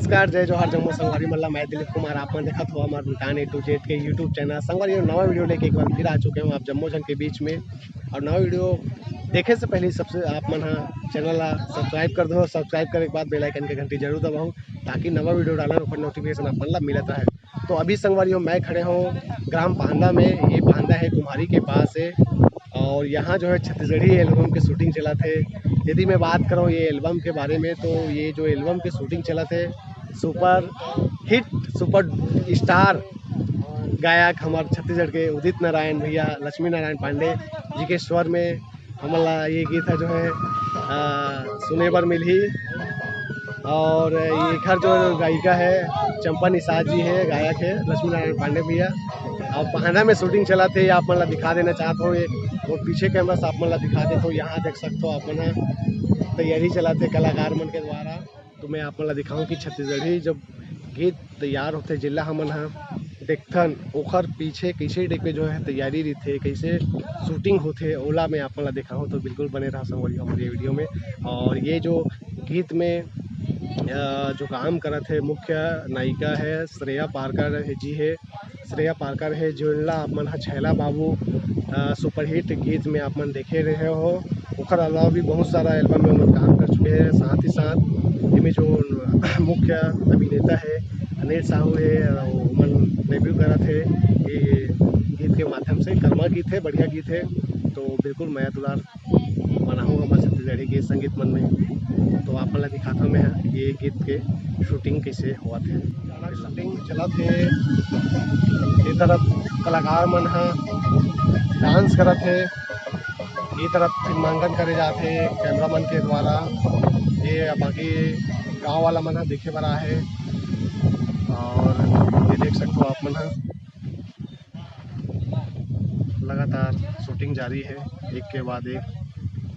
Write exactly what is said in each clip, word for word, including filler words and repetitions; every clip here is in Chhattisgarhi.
नमस्कार, जय जोहार, जम्मो संगवारी मन ला। मैं दिलीप कुमार, आप मन देखत हो हमार मुल्तान A to Z के YouTube चैनल। संगवारी, नवा वीडियो लेके एक बार फिर आ चुके हूँ आप जम्मो झन के बीच में। और नवा वीडियो देखे से पहले सबसे आप मन हा चैनल ला सब्सक्राइब कर दो। सब्सक्राइब करे के बाद बेल आइकन के घंटी जरूर दबाओ, ताकि नवा वीडियो डालन ओकर नोटिफिकेशन आप मन ला मिलत रहे। तो अभी संगवारी हो, मैं खड़े हूँ ग्राम पांदा में। ये पांदा है कुम्हारी के पास है। और यहाँ जो है छत्तीसगढ़ी एल्बम के शूटिंग चलत है। यदि मैं बात करूँ ये एल्बम के बारे में, तो ये जो एल्बम के शूटिंग चलत है, सुपर हिट, सुपर स्टार गायक हमार छत्तीसगढ़ के उदित नारायण भैया, लक्ष्मी नारायण पांडे जी के स्वर में हमन ला ये गीत है जो है, आ, सुने बर मिलही। और ये घर जो गायिका है चंपा निषाद जी है, गायक है लक्ष्मी नारायण पांडे भैया। और पांदा में शूटिंग चलत है, आप मन ला दिखा देना चाहत हो। ये वो पीछे कैमरा से आप मन ला दिखा देत हो, यहाँ देख सकते हो आप मन ह तैयारी चलत है कलाकार मन के द्वारा। तो मैं आप मन ला दिखाऊं कि छत्तीसगढ़ी जब गीत तैयार होथे, जेला हमन ह देखथन, ओखर पीछे कैसे टाइप के जो है तैयारी रहिथे, कैसे शूटिंग होथे, ओला मैं आप मन ला दिखाऊं। तो बिल्कुल बने रहा संगवारी हमारे वीडियो में। और ये जो गीत में अ, जो काम करत है, मुख्य नायिका है श्रेया पारकर जी है। श्रेया पारकर है, जोनला आप मन ह छैला बाबू, अ, सुपरहिट गीत में आप मन देखे रहे हो। ओकर अलावा भी बहुत सारा एल्बम में ओमन काम कर चुके हैं। साथ ही साथ एमे जो मुख्य अभिनेता है अनिल साहू है, अ, ओमन डेब्यू करत है ये गीत के माध्यम से। कर्मा गीत है, बढ़िया गीत है, तो बिल्कुल मया दुलार बनाहूँ हमर छत्तीसगढ़ी गीत संगीत मन में। तो आप मन ला दिखात हूँ मैं ये गीत के शूटिंग कैसे होवत है। शूटिंग चलत है, ये तरफ कलाकार मन ह डांस करत है, ये तरफ फिल्मांकन करे जात है कैमरा मन के द्वारा। ये बाकी गांव वाला मन ह देखे बर आए है। और ये देख सकते हो आप मन ह लगातार शूटिंग जारी है, एक के बाद एक।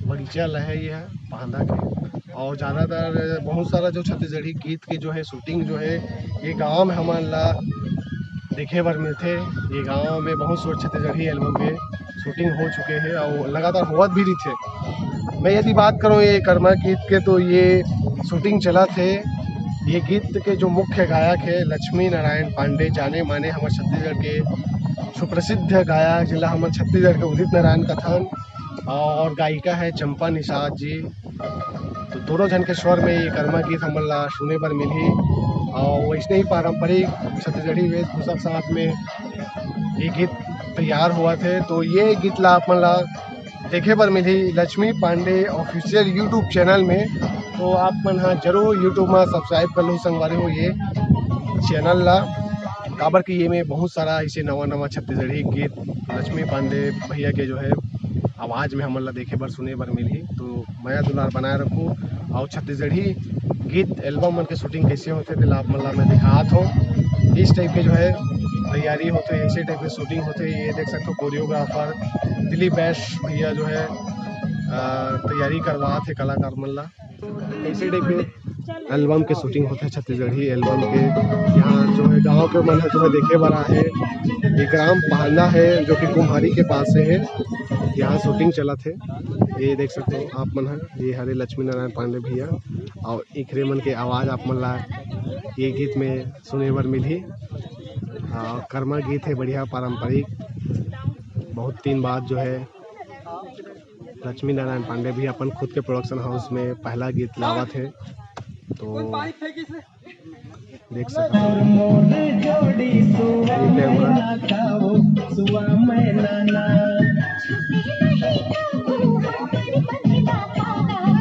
बगीचा ल है ये पांदा के। और ज़्यादातर बहुत सारा जो छत्तीसगढ़ी गीत के जो है शूटिंग जो है ये गांव में हमन ला देखे बर मिलथे। ये गांव में बहुत सारा छत्तीसगढ़ी एल्बम के शूटिंग हो चुके हैं और लगातार होवत भी रहिथे। मैं यदि बात करूँ ये कर्मा गीत के, तो ये शूटिंग चलत है। ये गीत के जो मुख्य गायक है लक्ष्मी नारायण पांडे, जाने माने हमर छत्तीसगढ़ के सुप्रसिद्ध गायक, जिला हमर छत्तीसगढ़ के उदित नारायण कथन, और गायिका है चंपा निषाद जी। तो दोनों झन के स्वर में ये कर्मा गीत हमन ला सुने बर मिलही। और वैसने ही पारंपरिक छत्तीसगढ़ी वेशभूषा के साथ में ये गीत तैयार होवत है। तो ये गीत ला आप मन ला देखे बर मिलही Lakshmi Pandey official YouTube channel में। तो आप मन ह जरूर YouTube में सब्सक्राइब कर लो संगवारी हो ये चैनल ला, काबर कि ये में बहुत सारा ऐसे नवा नवा छत्तीसगढ़ी गीत लक्ष्मी पांडे भैया के जो है आवाज़ में हमन ला देखे बर सुने बर मिलही। तो मया दुलार बनाए रखू। और छत्तीसगढ़ी गीत एल्बम मन के शूटिंग कैसे होथे, तेला आप मन ला मैं दिखात हूँ। इस टाइप के जो है तैयारी होथे, ऐसे टाइप के शूटिंग होथे। ये देख सकते हो कोरियोग्राफर दिलीप बैश भैया जो है, अ, तैयारी करवात हे कलाकार मन ला। ऐसे टाइप के एल्बम के शूटिंग होथे छत्तीसगढ़ी एल्बम के। यहाँ जो है गांव के मन ह जो है देखे बर आए हे। ये ग्राम पांदा है जो कि कुम्हारी के पास से है। यहाँ शूटिंग चलत है, ये देख सकते हो आप मन ह। ये हरे लक्ष्मी नारायण पांडे भैया और इखरे मन के आवाज़ आप मन ला ये गीत में सुने बर मिलही। आ, कर्मा गीत है बढ़िया पारंपरिक। बहुत दिन बाद जो है लक्ष्मी नारायण पांडे भी अपन खुद के प्रोडक्शन हाउस में पहला गीत लावत है। तो देख सकते हो।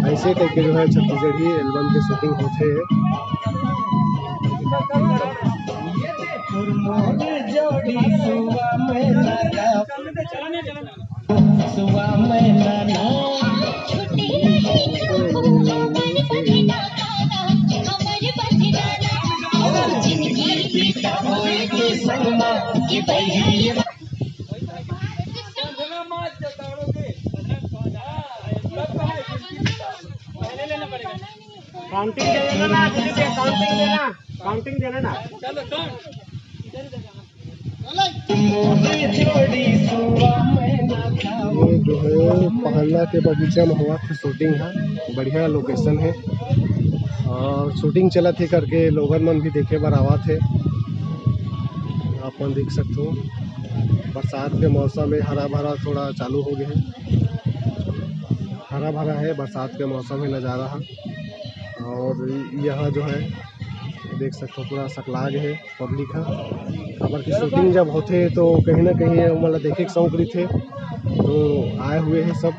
ऐसे टाइप के जो है छत्तीसगढ़ी एल्बम के शूटिंग होथे। काउंटिंग दे देना ना, दीदी, काउंटिंग देना, काउंटिंग देना ना। ये जो है पहला के बगीचा में हुआ था शूटिंग है, बढ़िया लोकेशन है। और शूटिंग चलत हे करके लोगन मन भी देखे बर आवत हे। आप मन देख सकथो, बरसात के मौसम में हरा भरा थोड़ा चालू हो गए हे, हरा भरा है, बरसात के मौसम है, नज़ारा है। और यहाँ जो है देख सकथो, पूरा सकला गे हे पब्लिक ह, काबर कि शूटिंग जब होथे तो कहीं ना कहीं ओमन ला देखे के शौक रहिथे, तो आए हुए हैं सब।